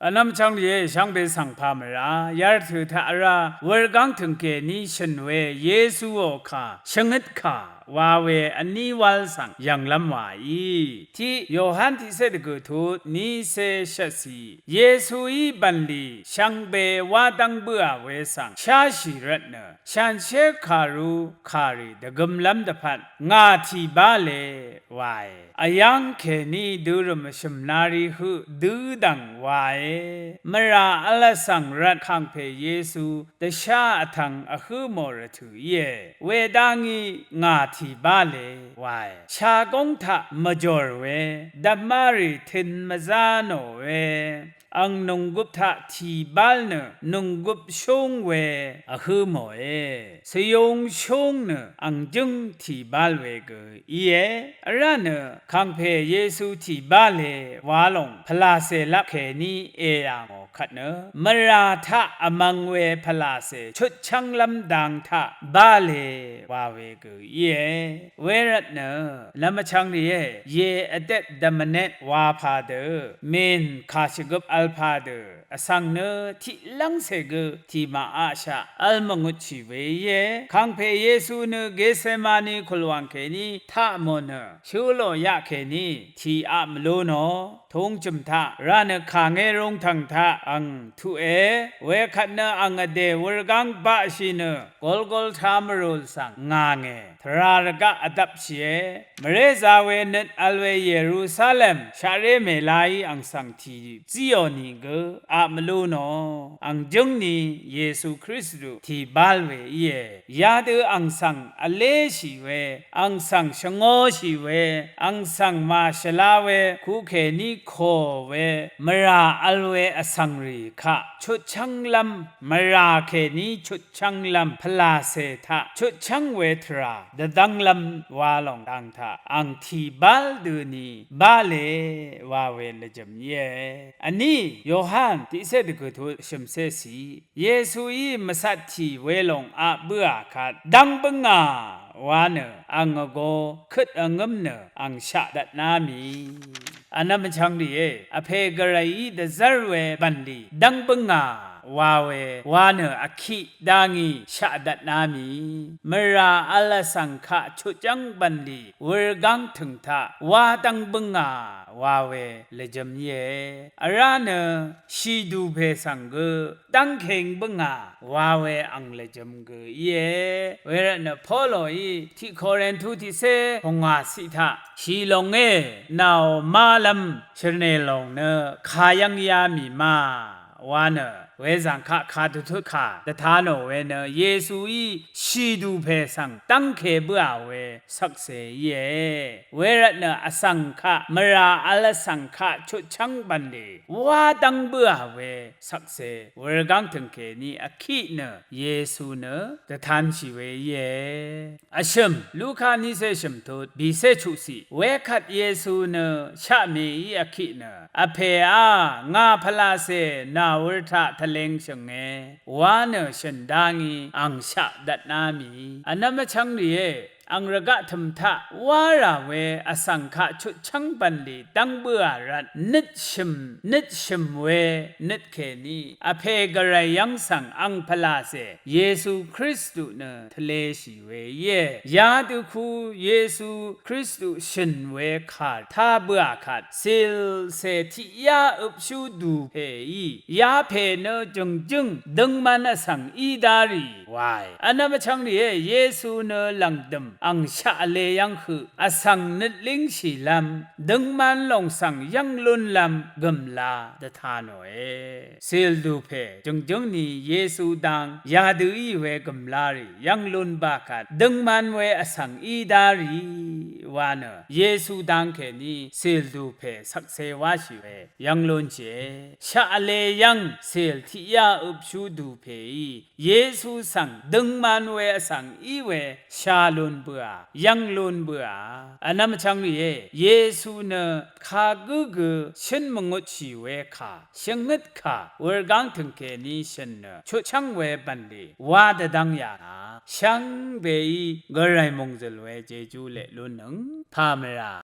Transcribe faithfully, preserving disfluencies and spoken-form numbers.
Vnvm chvngrìé, shvngbe svng pà mvrá yarvtø̀ taq vrá wurgáng tø̀ng kèní shø̀n we Yesuò kà shvngøt kà wa we vní wál svng yv̀nglv́m wàí. Tiq Yohan tiqcé dvgø̀ tut nícé shvtcì, Yesuí bv̀nlì shvngbe wá dv́ng bǿà we svng sháshì rvtnø, shanshér kàru kàrì dvgømlv́m dvpvt ngà tì bá le wae. Vyv́ng kèní dørø̀m vshø̀m nari høq dødv̀ng wae. Mvrà vl vsvng rvt kàngpè Yesu dvshá vtvng vhǿ mò rvtø̀ íe. Wedá ngí ngà tì bá le wae. Shagóng taq mvjòr we, dvpmárì tø̄n mvzá nò we, ang nònggøp taq tì bál nø nònggøp shúng we vhǿ mòe. Svyung shúng nø ang jǿng tì bál we gø íe. Vrá nø kàngpè Yesu tì bá le wa lòng pvlàcè lap kèní èyà ngò kvt nø, mvrà taq vmvng we pvlàcè chutchv́nglv́m dang taq bá le wa we gø íe. Wervtnø nvmvchvng rìé, ye vdvt dvmvnet wa padø, mìn kà shvgøp vl padø, vsvng nø tiqlv́ngcè gø tì màaqshaq vl mvngutshì we íe. Kàngpè Yesu nø Getsemani kùlwàng kèní taq mò nø, shø̄ lò yaq kèní tì aq mvlú nò, tūng chø̀m taq rá nø kàngé rūngtv̀ng taq ang tuqe, wekvt nø ang vdè wurgáng baqshì nø Golgota mvrùl svng ngà ngè, tvrà rvgaq vdvpshìe. Mvrézā we nøt vl we Yerusalem shaqré mèlaí ang svng tì zíò nìgø aq mvlú nò, ang jǿng ni Yesu Kristu tì bál we íe. Yadø ang svng vléshì we, ang svng shvngōshì we, ang svng màshvla we, ku kèní kò we, mvrà vl we vsvng rì kaq chutchv́nglv́m, mvrà kèní chutchv́nglv́m, pvlàcè taq chutchv́ng we tvrà dvdv́nglv́m wa lòng dang taq ang tì bál dø ni bá le wa we lvjø̀m íe. Vní Yohan tiqcé dvgø̀ tut shø̀mcé cì, Yesuí mvcat tì we lòng aq bǿà kvt dv́ng bǿngà wa nø, ang vgō køt vngǿm nø ang shaq dvtná mì. Vnvm vchvng rìé, vpè gvrayí dvzv́r we bv̀nlì dv́ng bǿngà wa we wa nø vkiq dá ngí shaq dvtná mì. Mvrà vl vsvng kaq chutchv́ng bv̀nlì wurgáng tø̀ng taq wá dv́ng bǿngà wa we lvjø̀m íe. Vrá nø shìdù pè svng gø dv́ngkeng bǿngà wa we ang lvjø̄m gø íe. Wervtnø Poloí tiq Korintu tiqcé pungwà ciq taq, shì lòngé nàò málv́m shvnè lòng nø kayv́ng yá mì ma wa nø, wezàng kaq kadvtut kà dvta nò we nø Yesuí shìdù pè svng dv́ngke bǿà we shvkse íe. Wervtnø vsvng kaq, mvrà vl vsvng kaq chutchv́ng bv̀nlì wá dv́ng bǿà we shvkse wurgáng tø̀ng kèní vkiq nø Yesu nø dvtanshì we íe. Vshø̀m, Luka nícé shø̀m tut bìcé chuqciq, wekvt Yesu nø shaqmèí vkiq nø, Vpèá, ngà pvlacè nàwur taq tvlengshø̀nge wa nø shø̀n dá ngí ang shaq dvtná mì. Vnvm vchvng rìé, ang rvgaq tø̀m taq wá rà we vsvng kaq chutchv́ng bv̀nlì dv́ng bǿà rvt nøt shø̀m, nøt shø̀m we nøt kèní Vpè gvray yv́ng svng ang pvlacè Yesu Kristu nø tvleshì we íe. Yadø ku Yesu Kristu shø̀n we kà tá bǿà kvt, cìlcè tiqyá øpshú dù pèí, yapè nø jø̀ngjǿng døngman vsvng í dá rì wae. Vnvm vchvng rìé, Yesu nø lv̀ngdø̀m ang shaqvle yv́ng høq vsvng nøt língshìlv́m, døngman lòng svng yv́ng lúnlv́m gø̀mla dvta nòe. Cìldù pè jø̀ngjǿng ni Yesu dang yadø í we gø̀mla rì yv́ng lún bá kvt, døngman we vsvng í dá rì wa nø Yesu dang kèní cìldù pè shvkse wáshì we yv́ng lúnshìe. Shaqvle yv́ng cìl tiqyá øpshú dù pèí Yesu svng døngman we vsvng í we sha lun bøà, yv́ng lun bøà. Vnvm vchvng rìé, Yesu nø kagǿ gø shǿn mvngutshì we kà, shvngøt kà, wurgáng tø̀ng kèní shø̀n nø chutchv́ng we bv̀nlì wá dvdv́ng yà ngà, shvngbeí gvray mòngzø̀l we jejú leq lúnnøng pà mvrà.